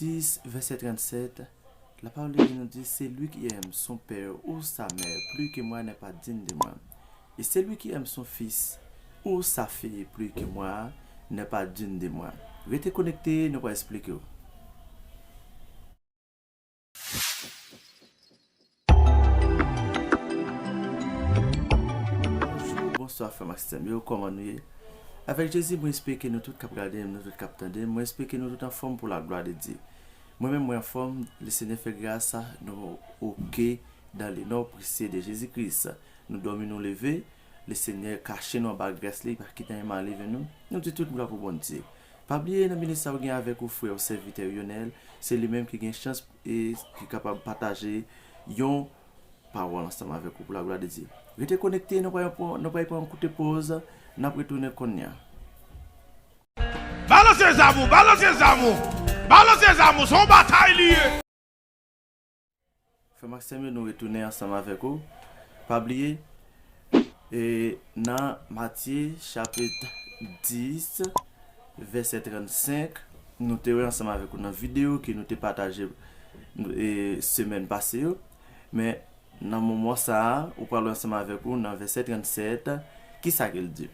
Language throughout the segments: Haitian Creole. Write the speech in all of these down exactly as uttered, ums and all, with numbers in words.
dix, verset trente-sept, la parole de Dieu nous dit, celui qui aime son père ou sa mère plus que moi n'est pas digne de moi. Et celui qui aime son fils ou sa fille plus que moi n'est pas digne de moi. Rete konekte, nou pral esplike w. Bonjou, bonswa frè m ak sè m yo, kòman nou ye? Avèk Jezi, mwen espere ke nou tout k ap gade m, nou tout k ap tande m, mwen espere ke nou tout anfòm pou la glwa de Dye. Mwen menm, mwen anfòm, Lesenyè fè gras, nou oke dans le nom précieux de Jésus-Christ. Nou dòmi, nou leve, Lesenyè kache nou anba gras li, pa kite anyen mal rive nou. Nou di tout glwa pou Bondye. Pa bliye, nan minit sa ou gen avèk ou frè ou sèvitè Yonel, se li menm ki gen chans e ki kapab pataje yon pawòl ansanm avèk ou pou la glwa de Dye. Rete konekte, nou pral pran, nou pral pran yon koute poz, n ap retounen kounye a. Balanse zam ou, balanse zam ou, balanse zam ou, se yon batay li ye. Frè m ak sè m yo, nou retounen ansanm avèk ou. Pa bliye, e nan Matye chapit dis, vèsè trannsenk, nou te wè ansanm avèk ou nan videyo ke nou te pataje, e, semèn pase yo. Men, nan moman sa a, ou pral wè ansanm avèk ou nan vèsè trannsèt, kisa ke l di.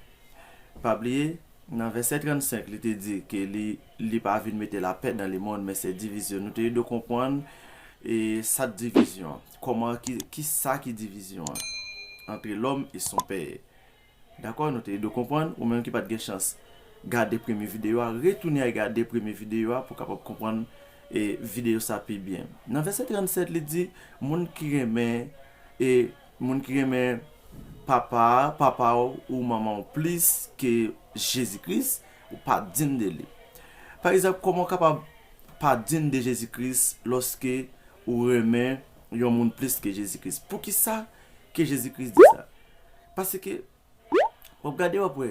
Pa bliye, nan vèsè trannsenk, li te di ke li, li pa vin mete lapè nan lemonn, men se divizyon. Nou te ede w konprann, e, sa k divizyon an. Kòman, ki, ki sa ki divizyon an? Entre l'homme et son père. Dakò, nou te ede w konprann, ou menm ki pa t gen chans gade premye videyo a, retounen al gade premye videyo a pou w kapab konprann, e, videyo sa pi byen. Nan vèsè trannsèt, li di, moun ki renmen, e, moun ki renmen papa, papa w ou manman w plis ke Jezi Kris, ou pa dign de li. Pa egzanp, kòman w kapab pa dign de Jezi Kris lòske ou renmen yon moun plis ke Jezi Kris? Poukisa ke Jezi Kris di sa? Paske, w ap gade, w ap wè,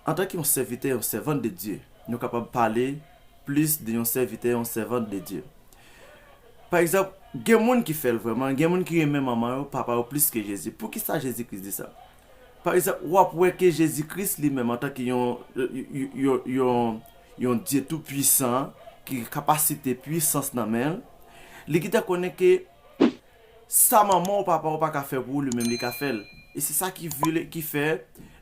antanke yon sèvitè, yon sèvant de Dye, nou kapab pale plis de yon sèvitè, yon sèvant de Dye. Pa egzanp, gen moun ki fè l vrèman, gen moun ki renmen manman yo, papa yo plis ke Jezi. Poukisa Jezi Kris di sa? Pa egzanp, w ap wè ke Jezi Kris li menm, antanke yon, yon, yon, yon, yon Dye tou pwisan, ki gen kapasite, pwisans nan men l, li gentan konnen ke sa manman w, papa w pa ka fè pou ou, li menm li ka fè l. E se sa ki vle, ki fè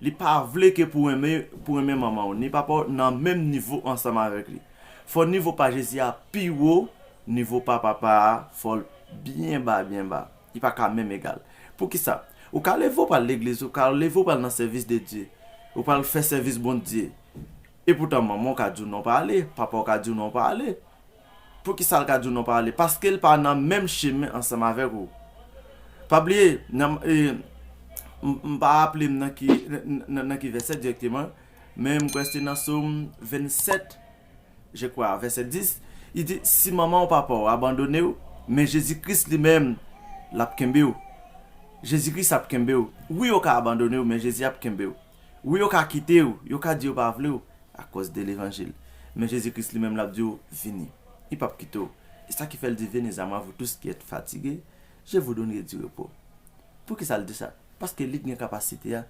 li pa vle ke pou renmen, pou renmen manman w, ni papa w nan menm nivo ansanm avèk li. Fò nivo pa Jezi a pi wo, nivo pa papa a, fò l byen ba, byen ba. Li pa ka menm egal. Poukisa? Ou ka leve, ou pral legliz, ou ka leve, ou pral nan sèvis de Dye. Ou pral fè sèvis Bondye. Epoutan, manman w ka di w non pa ale, papa w ka di w non pa ale. Poukisa l ka di w non pa ale? Paske l pa nan menm chemen ansanm avèk ou. Pa bliye, nan, e, m, m pa raple m nan ki, nan, nan, nan ki vèsè dirèkteman, men m kwè se nan Sòm vennsèt, je crois, vèsè dis, li di, si manman w, papa w abandone w, men Jezi Kris li menm, l ap kenbe w. Jezi Kris ap kenbe w. Wi, yo ka abandone w, men Jezi ap kenbe w. Wi, yo ka kite w, yo ka di yo pa vle w, akòz de levanjil. Men Jezi Kris li menm, l ap di w, vini. Li p ap kite w. E sa ki fè l di, venez à moi, vous tous qui êtes fatigués, je vous donnerai du repos. Poukisa l di sa? Paske li gen kapasite a.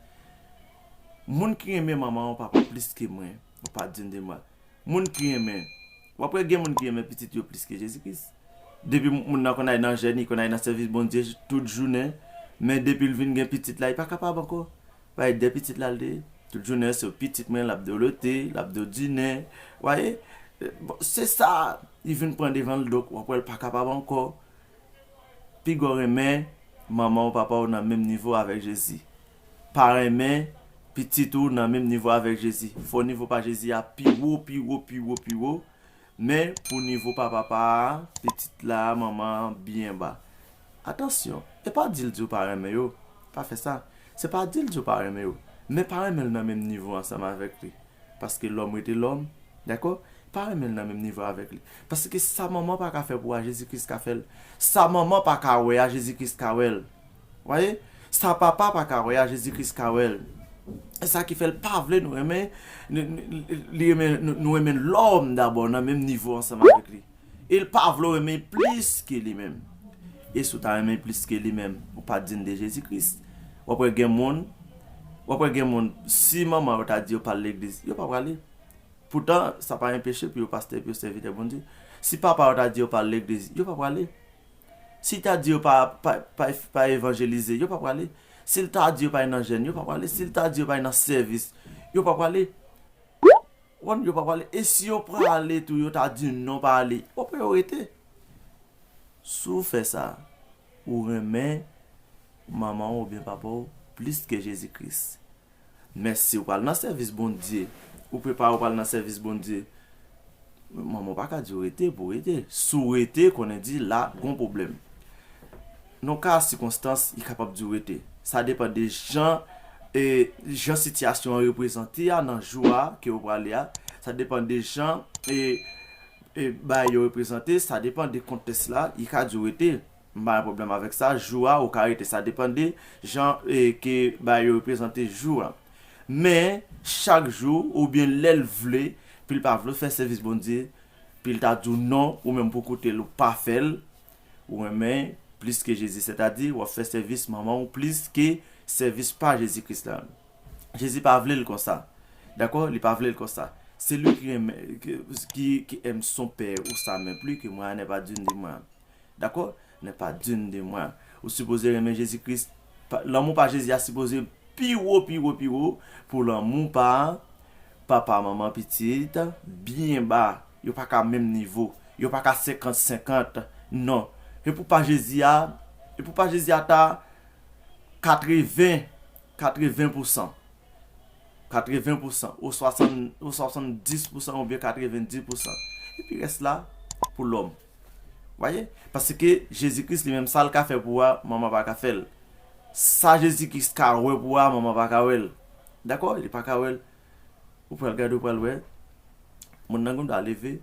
Moun ki renmen manman w, papa w plis ke mwen, ou pa dign de mwa. Moun ki renmen, w ap wè gen moun ki renmen pitit yo plis ke Jezi Kris. Depi moun nan konn al nan jèn, li konn al nan sèvis Bondye tout jounen, men depi l vin gen pitit la, li pa kapab ankò. Paske de pitit la l te ye. Tout jounen se pitit mwen, l ap di w lete, l ap di w dinen. Waye, bon, se sa, li vin pran devan l, donk w ap wè l pa kapab ankò. Piga w renmen manman w, papa w nan menm nivo avèk Jezi. Pa renmen pitit ou nan menm nivo avèk Jezi. Fò nivo pa Jezi a pi wo, pi wo, pi wo, pi wo. Men pou nivo pa papa a, pitit la, manman an byen ba. Atansyon, e pa di l di w pa renmen yo. Pa fè sa. Se pa di l di w pa renmen yo. Men pa renmen l nan menm nivo ansanm avèk li. Paske lòm rete lòm, dakò? Pa renmen l nan menm nivo avèk li. Paske sa manman pa ka fè pou ou a, Jezi Kris ka fè l. Sa manman pa ka wè a, Jezi Kris ka wè l. Waye? Sa papa pa ka wè a, Jezi Kris ka wè l. E sa ki fè l pa vle nou renmen, nou, nou, li renmen, nou, nou renmen lòm dabò nan menm nivo ansanm avèk li. E l pa vle w renmen plis ke li menm. E si w ta renmen plis ke li menm, ou pa dign de Jezi Kris. W ap wè gen moun, w ap wè gen moun, si manman yo ta di yo pa al legliz, yo pa prale. Poutan, sa pa enpeche pou yo pastè, pou yo sèvitè Bondye. Si papa yo ta di yo pa al legliz, yo pa prale. Si l ta di yo pa, pa, pa, pa evanjelize, yo pa prale. Si l ta di yo pa al nan jèn, yo pa prale. Si l ta di yo pa al nan sèvis, yo pa prale. Konprann, yo pa prale. E si yo prale tou, yo ta di non, pa ale, w ap wè yo rete. Si w fè sa, ou renmen manman w oubyen papa w plis ke Jezi Kris. Men si w pral nan sèvis Bondye, ou prepare w pral nan sèvis Bondye, manman w pa ka di w rete pou w rete. Si w rete, konnen di la, gon pwoblèm. Nan ka sikonstans, li kapab di w rete. Sa depann de jan, e, jan sitiyasyon an reprezante a nan jou a ke w prale a. Sa depann de jan, e, e, bagay yo reprezante. Sa depann de kontèks la, li ka di w rete. M pa gen pwoblèm avèk sa. Jou a, ou ka rete. Sa depann de jan, e, ke bagay yo reprezante jou a. Men, chak jou, oubyen lè l vle, pi l pa vle fè sèvis Bondye, pi l ta di w non, ou menm pou kote l, ou pa fè l, ou renmen plis ke Jezi. Sètadi, w ap fè sèvis manman w plis ke sèvis pa Jezi Kris la. Jezi pa vle l konsa. Dakò? Li pa vle l konsa. Celui qui aime, qui, qui, qui aime son père ou sa mère plus que moi n'est pas digne de moi. Dakò? N'est pas digne de moi. Ou sipoze renmen Jezi Kris. Pa, lanmou pa Jezi a sipoze pi wo, pi wo, pi wo. Pou lanmou pa papa, manman, pitit, byen ba. Yo pa ka menm nivo. Yo pa ka senkant senkant. Non. E pou pa Jezi a, e pou pa Jezi a ta katreven, katreven pousan. Katreven pousan, ou swasann, ou swasanndis pousan, oubyen katrevendis pousan. Epi rès la, pou lòm. Vwaye? Paske Jezi Kris li menm, sa l ka fè pou ou a, manman pa ka fè l. Sa Jezi Kris ka wè pou ou a, manman pa ka wè l. Dakò? Li pa ka wè l. Ou pral gade, ou pral wè. Moun nan gendwa leve.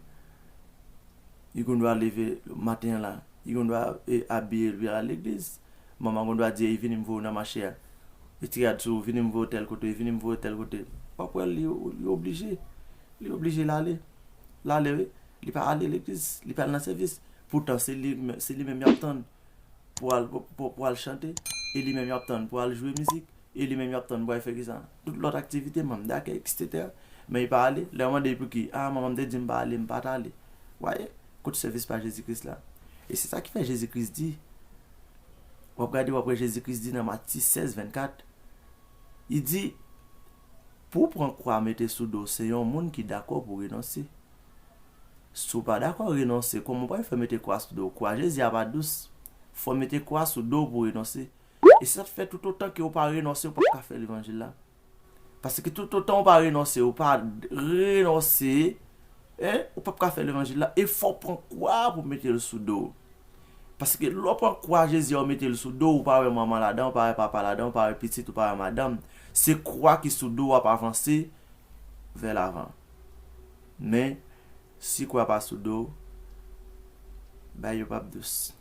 Li gendwa leve maten an la. Li gendwa, e, abiye l, li al legliz. Manman gendwa di, "Ey, vini m voye w nan mache a." Li ti rad sou ou, "Vini m voye w tèl kote, vini m voye w tèl kote." W ap wè l, li, li oblije. Li oblije l ale. L ale, wi. Li pa ale legliz, li pa al nan sèvis. Poutan, se li, se li menm y ap tann pou al, pou, pou, pou al chante. E li menm y ap tann pou al jwe mizik. E li menm y ap tann pou al fè kisa? Tout lòt aktivite, manm dakèy, etsetera. Men li pa ale. Lè yo mande l pouki, "A, manman m te di m pa ale, m pa t ale." Vwaye? Kot sèvis pa Jezi Kris la? E se sa ki fè Jezi Kris di, w ap gade, w ap wè Jezi Kris di nan Matye sèz vennkat, li di, pou w pran kwa mete sou do w, se yon moun ki dakò pou renonse. Si w pa dakò renonse, kòman w pral fè mete kwa sou do w? Kwa Jezi a pa dous. Fò w mete kwa sou do w pou w renonse. E se sa k fè toutotan ke w pa renonse, w p ap ka fè levanjil la. Paske toutotan w pa renonse, w pa renonse, en, ou p ap ka fè levanjil la. E fò w pran kwa pou w mete l sou do w. Paske lè w pran kwa Jezi a, w mete l sou do w, ou pa wè manman ladan, ou pa wè papa ladan, ou pa wè pitit, ou pa wè madanm. Se kwa ki sou do w w ap avanse vè lavan. Men, si kwa pa sou do w, bagay yo p ap dous.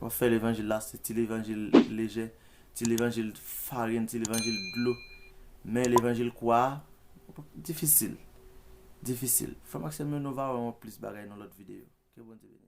W ap fè levanjil la, se ti levanjil lejè, ti levanjil farin, ti levanjil dlo. Men levanjil kwa a, difisil. Difisil. Frè m ak sè m yo, nou va wè yon plis bagay nan lòt videyo. Ke Bondye beni.